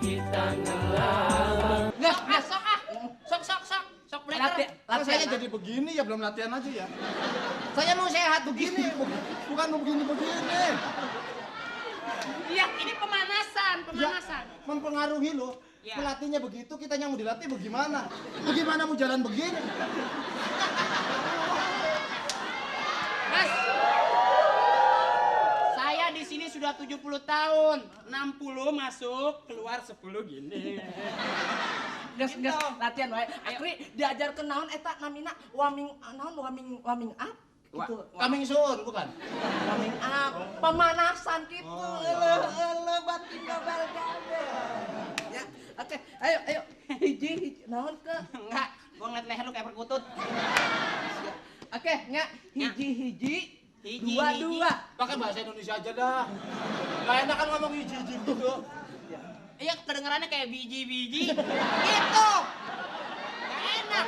kita ngelamar. Nggak, sok ah. Sok breaker. Saya jadi begini ya, belum latihan aja ya. Saya mau sehat begini, bukan begini. Iya, ini pemanasan. Ya, mempengaruhi loh. Ya. Pelatihnya begitu, kita yang mau dilatih bagaimana? Bagaimana mau jalan begini? Mas, saya di sini sudah 70 tahun. 60 masuk, keluar 10 gini. Gas, latihan wae. Akri diajarkeun naon eta namina warming up. Gitu. Coming soon, bukan? Warming up, pemanasan gitu. Ele batin babal gawe. Ya, oke. Ayo. Hiji naon ke? Enggak, gua ngeliat leher lu kayak perkutut. Oke, nya hiji, Hiji. dua. Pakai bahasa Indonesia aja dah. Gak enak kan ngomong hiji-hiji gitu. Iya, kedengarannya kayak biji-biji. Gitu. Gak enak.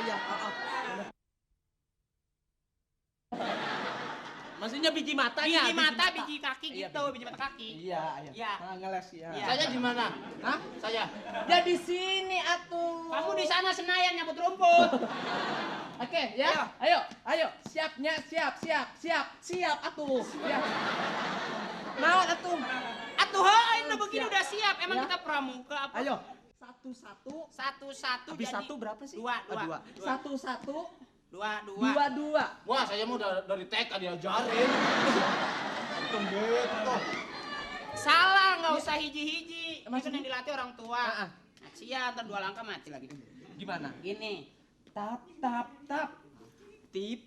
Maksudnya biji matanya. Biji mata, biji kaki gitu, biji mata kaki. Iya. Iya. Ngeles ya. Iya. Saya di mana? Hah? Saya. Ya di sini atuh. Kamu di sana Senayan nyabut rumput. Oke, ya. Ayo. Siapnya, siap atuh. Ya. Naon atuh? Atuh heuh, ini begini Siap. udah siap. Emang Ya. kita pramuka apa? Ayo. Satu. Satu-satu Habis jadi satu berapa sih? Dua. Satu. Dua. Wah, saya mau dari TK diajarin. Gitu. Salah, nggak usah hiji-hiji. Ini kan Maksudnya? yang dilatih orang tua. Heeh. Kasihan, ntar 2 langkah mati lagi. Gimana? Gini. Tap. Tip.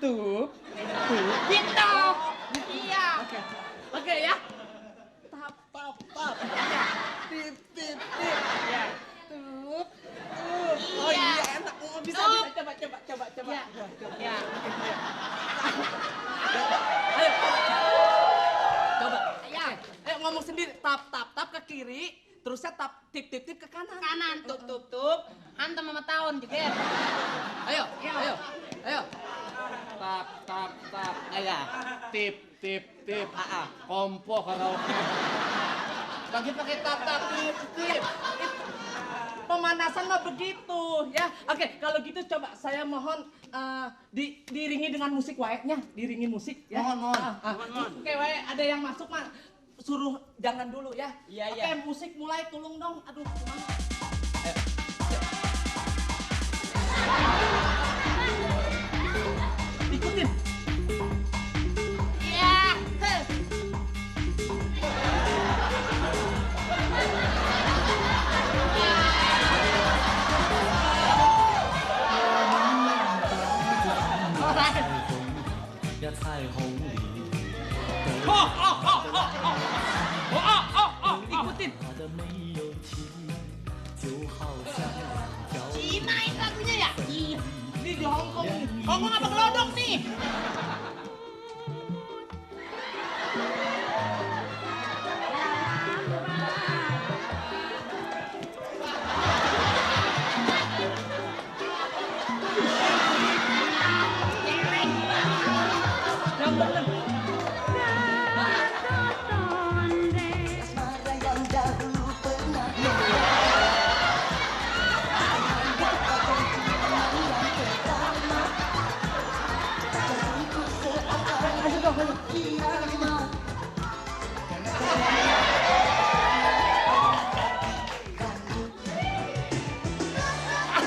Tup. Gitu. Iya. Oke ya. Tap. Tip. Iya. Tup. Iya. Oh iya, enak. Oh, bisa. Coba. Iya. Iya. Ayo. Coba. Ya. Ayo ngomong sendiri. Tap ke kiri, terusnya tap tip ke kanan. Kanan, tup. Hantem sama tahun jeger. Ayo. Tap. Ayo. Tip. Kompo karaoke. Lagi pakai tap. Tip. Pemanasan mah begitu ya. Oke, kalau gitu coba saya mohon diiringi dengan musik wae-nya, diiringi musik ya. Mohon. Mohon. Oke, wae ada yang masuk mah suruh jangan dulu ya. Iya. Oke, musik mulai tulung dong. Aduh, gimana? Ayo. Ikutin. Iya. Ikutin. Cina ini lagunya ya? Ini di Hongkong nih. Ngomong apa gelodok nih? Yang bener.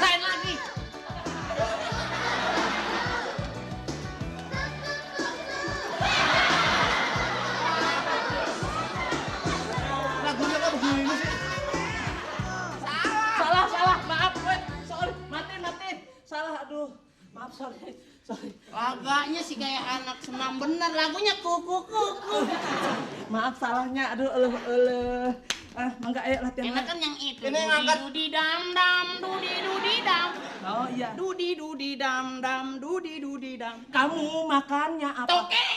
Lain lagi. Lagunya kok begini sih? Salah. Maaf, gue. Sorry, matiin. Salah, aduh. Maaf, sorry. Laganya sih kayak anak senam bener. Lagunya kuku. Maaf salahnya. Aduh, mangga ayo latihan. Enak kan yang itu. Ini ngangkat. Dudi dam, dudi dam. Oh iya. Dudi dam. Kamu makannya apa? Toke.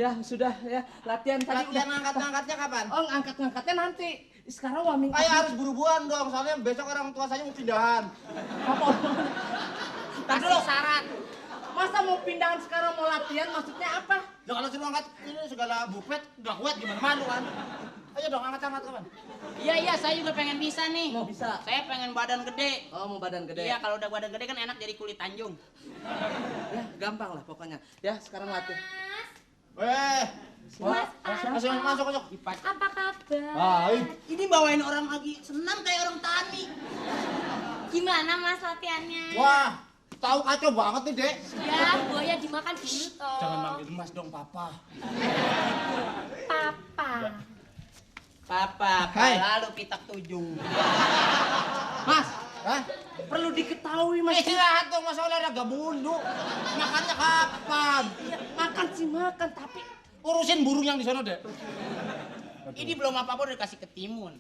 Ya, sudah ya. Latihan tadi Latihan udah. ngangkat-ngangkatnya kapan? Oh, ngangkat-ngangkatnya nanti. Sekarang warming up. Ayo harus buru-buruan dong, soalnya besok orang tua saya mau pindahan. Apa? Kasih syarat. Masa mau pindahan sekarang mau latihan maksudnya apa? Ya kalau suruh angkat ini segala bupet nggak kuat gimana malu kan? Ayo dong angkat kawan. Iya, saya juga pengen bisa nih. Mau bisa? Saya pengen badan gede. Oh, mau badan gede. Iya, kalau udah badan gede kan enak jadi kulit Tanjung. Ya, gampang lah pokoknya. Ya, sekarang latihan. Masuk. Apa kabar? Baik. Ini bawain orang lagi senam kayak orang tani. Gimana Mas latihannya? Wah, tahu kacau banget nih, Dek. Ya, buaya dimakan dulu toh. Jangan manggil Mas dong, Papa. Papa. Papa, Hai. lalu pitak 7. Mas, Hah? perlu diketahui Mas. Istirahat dong, masa olahraga mulu. Makannya kapan? Ya, makan sih makan, tapi Urusin burung yang di sana, Dek. Ini belum apa-apa udah dikasih ketimun.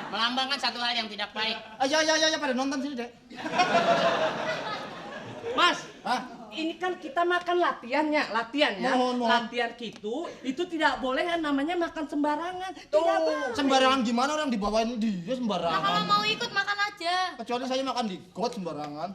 Melambangkan satu hal yang tidak baik. Ayo, pada nonton sini, Dek. Mas, Hah? ini kan kita makan latihannya. Mohon. Latihan itu tidak boleh yang namanya makan sembarangan. Tidak boleh. Sembarangan gimana orang dibawain dia Nah, kalau sembarangan. mau ikut makan aja. Kecuali saya makan di got sembarangan.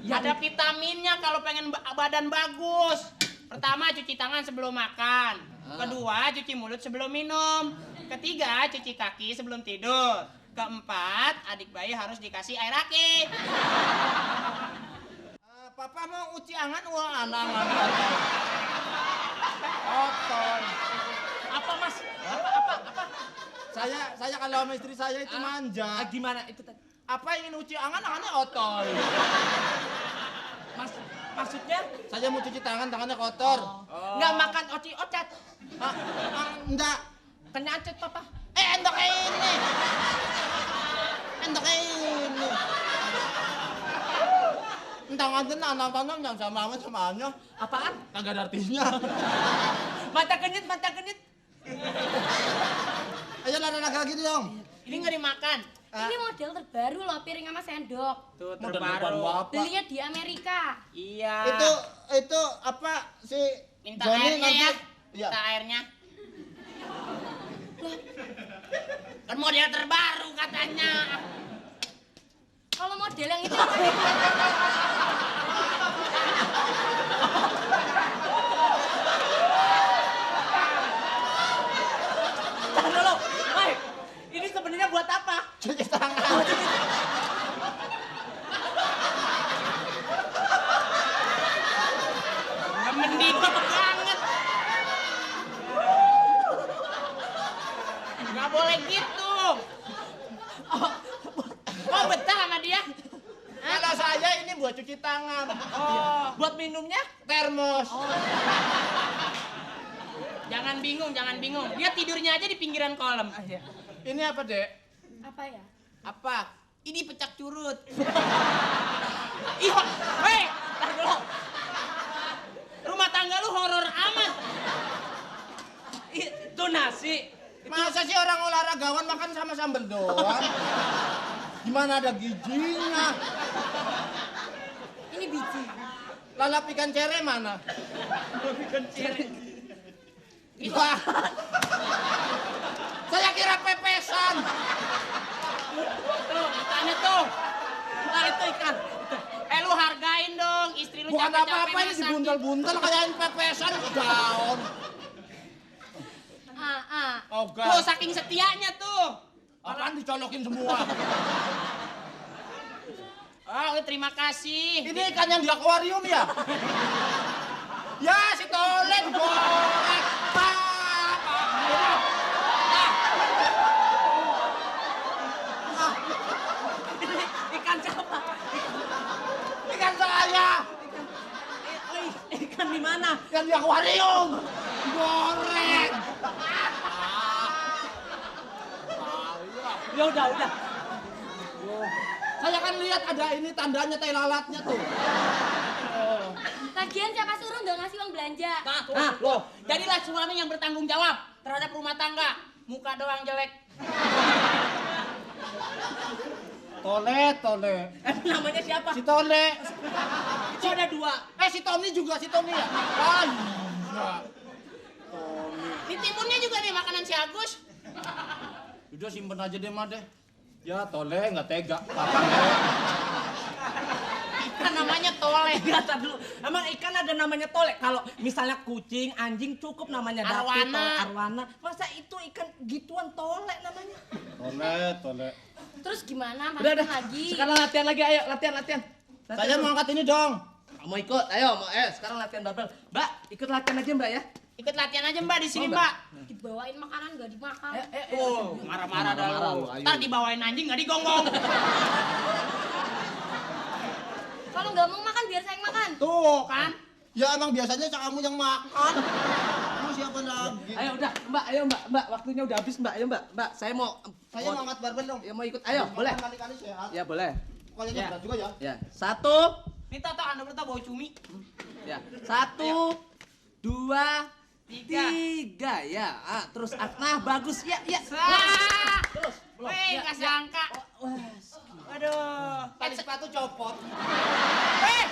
Ya, Ada vitaminnya kalau pengen badan bagus. Pertama, cuci tangan sebelum makan. Kedua, cuci mulut sebelum minum. Ketiga, cuci kaki sebelum tidur. Keempat, adik bayi harus dikasih air aki. Papa mau uci angan uang anak. Kotor. apa Mas? Apa? Saya kalau sama istri saya itu manja. Gimana itu tadi? Apa ingin uci angan angannya otol. Mas, maksudnya Saya mau cuci tangannya kotor. nggak makan ocat. Enggak. Kenyacet papa. Entok ini. Tangan tangan yang sama-samanya. Apaan? Kagak ada artinya. Mata kenyit. Ayo lagi dong. Ini nggak dimakan. Ini model terbaru loh, piring sama sendok. Tuh, Model terbaru. bapak. Belinya di Amerika. Iya. Itu apa si Minta Johnny airnya nanti- ya. Iya. Minta airnya. Kan model terbaru katanya. Kalau model yang itu Tahan dulu. Hai, ini sebenarnya buat apa? Cuci tangan. Nggak mending banget. Nggak boleh gitu. Oh, betah sama dia? Kalau saya ini buat cuci tangan. Oh, buat minumnya? Termos. Jangan bingung. Dia tidurnya aja di pinggiran kolam. Ini apa, Dek? apa ya? Apa? Ini pecak curut. Ih, hei, tar dulu. Rumah tangga lu horor amat. Itu nasi. Masa sih orang olahragawan makan sama sambal doang? Gimana ada gizinya? Ini biji. Lalap ikan cere mana? Itu Wah. Saya kira pepesan. tuh, ikannya tuh. Nah, itu ikan. Lu hargain dong, istri lu Bukan capek-capek apa-apa ini masak. dibuntel-buntel kayak pepesan daun. Oh, Tuh, God. saking setianya tuh. Apaan dicolokin semua? Oh, terima kasih. Ini ikan yang di akuarium ya? Ya, si Tole digoreng. Ikan siapa? Ikan saya. Ikan di mana? Yang di akuarium. Goreng. Ya udah. Saya kan lihat ada ini tandanya tai lalatnya tuh. Lagian siapa suruh nggak ngasih uang belanja? Nah, loh, jadilah suami yang bertanggung jawab terhadap rumah tangga. Muka doang jelek. Tole. Namanya siapa? Si Tole. Itu ada dua. Si Tony juga, si Tony ya? Ah, iya. Di timunnya juga nih makanan si Agus. Udah simpen aja deh, mah deh. Ya, Tole nggak tega. Ikan namanya tole. Enggak, tar dulu. Emang ikan ada namanya tole. Kalau misalnya kucing, anjing cukup namanya Dapi, Arwana. arwana. Masa itu ikan gituan tole namanya? Tole. Terus gimana? Udah, Masukin lagi. Sekarang latihan lagi, ayo latihan. Saya mau angkat ini dong. Mau ikut? Ayo, sekarang latihan barbel. Mbak, ikut latihan aja Mbak ya. Ikut latihan aja Mbak di sini Mau, Mbak? Mbak. Dibawain makanan gak dimakan. Ayo. Oh, marah-marah dah Marah-marah lu. lu, ayo. Ntar dibawain anjing nggak digonggong. Kalau nggak mau makan biar saya yang makan. Tuh kan. Ya emang biasanya kamu yang makan. Kamu siapa lagi? Ayo udah, Mbak, ayo Mbak, waktunya udah habis Mbak, ayo Mbak, saya mau Angkat barbel dong. ya mau ikut, ayo boleh, Kali-kali sehat. ya boleh, Kayaknya Ya. berat juga ya. ya 1, Nih Toto, Anda berdua bau cumi. ya 1, 2, 3. 3, ya, terus nah bagus, ya, Sah. terus, belum, Wih, ya, nggak ya. sangka. Wah, Aduh. Tali sepatu copot. Eh,